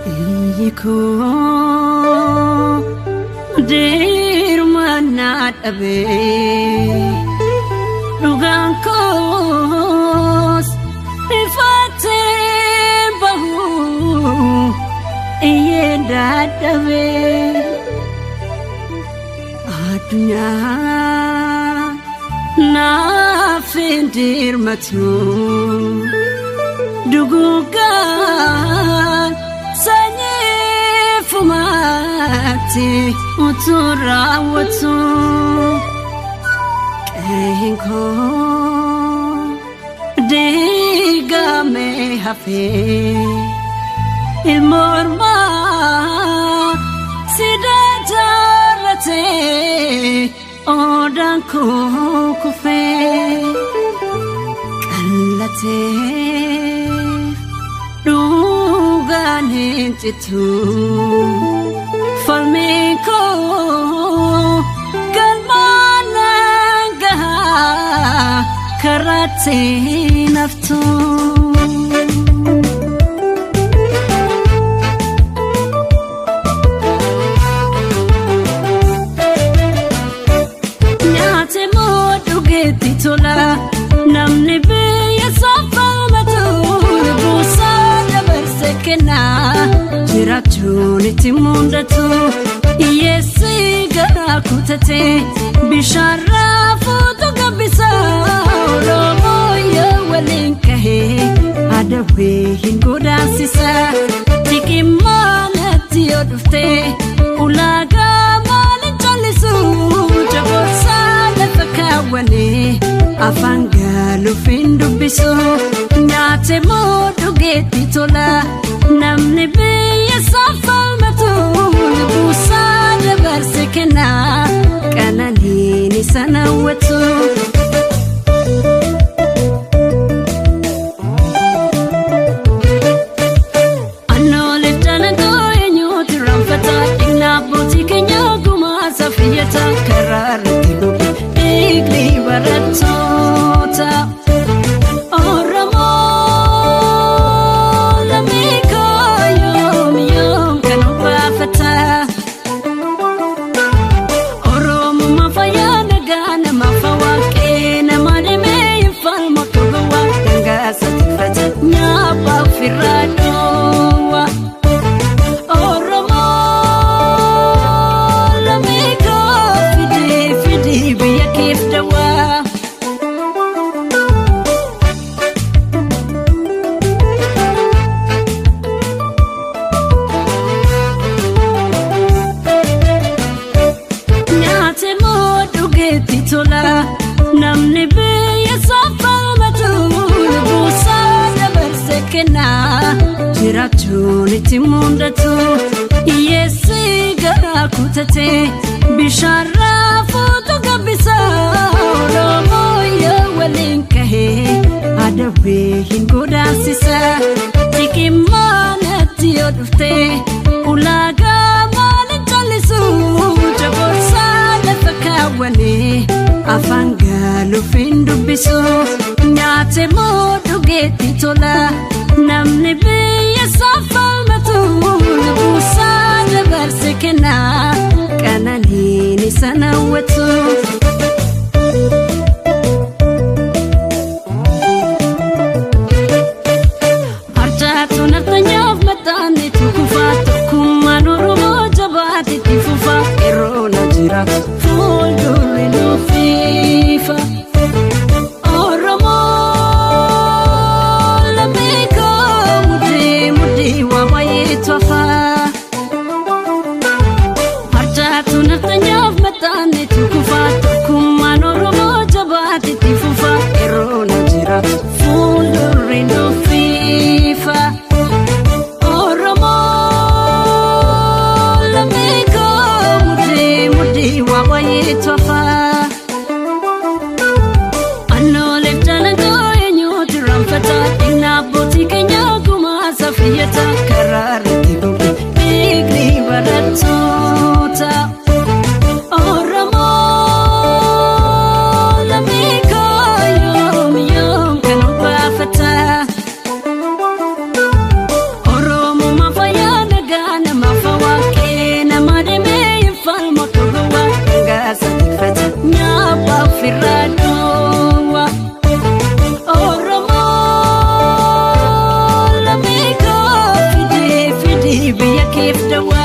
Iyyi koo dirmannaa dhabee dhugaan koos ifattee bahu iyyee dadhabee addunyaa naaf hin dirmatu dugugaan sanyii fumaatti utuu raawwatu qe'een koo diigamee hafee ilma ormaa sidaa jaarratee odaan koo kufee qallatee dhugaan hin citu falmiin koo galmaan nan gahaa karaatti naftu. Nyaate moo dhugeetti tola namni biyya saffamatu buusaa dabarse kenna jiraachuun itti mundatu hiyyeessi garaa kutate bishaan raafuutu gabbisa Oromoo yoo waliin kahee adawwee hin godaansisa xiqimmaanatti yoo dhufte ulaagaa maaliin callisu jaboorsaa lafa kaawwanee afaan gaaluuf hin dubbisu nyaate moo dhugeetti tola namni biyya saffamatu buusaa dabarse kenna qananiin isa hawwatu. Anoolee dalagaa eenyuutu raanfata dhiqna abbootii keenya gumaa saffiyata karaa irratti goge dhiigni barattoota. Oromoo lammii koo yoom yoom kan obaafata. Oromummaa fayyaa nagaa namaaf waaqee nama dhimee hin falma tolowaa dhangaasa tifata nyaapha ofirraa dhoowwa. Oromoo lammii koo fidii fidii biyya keef dawaa. Nyaate moo dhugeetti tola namni biyya saffamatu buusaa dabarse kenna jiraachuun itti mundatu hiyyeessi garaa kutate bishaan raafuutu gabbisa Oromoo yoo waliin kahee adawwee hin godaansisa xiqimmaanatti yoo dhufte ulaagaa maaliin callisu jaboorsaa lafa kaawwanee afaan gaaluuf hin dubbisu nyaate moo dhugeetti tola namni biyya saffamatu buusaa dabarse kenna qananiin isa hawwatu. Harcaatu naftanyaaf maxxanne tukufaa tokkummaan Oromoo jabaate itti fufa yeroo na jira fuuldurri nuufiifa. Oromoo lammii koo mudhii mudhii waa wayiitu hafa. Harcaatu naftanyaaf maxxanne tukufaa tokkummaan Oromoo jabaate itti fufa yeroo na jira fuuldurri nuufiifa. keef dawaa.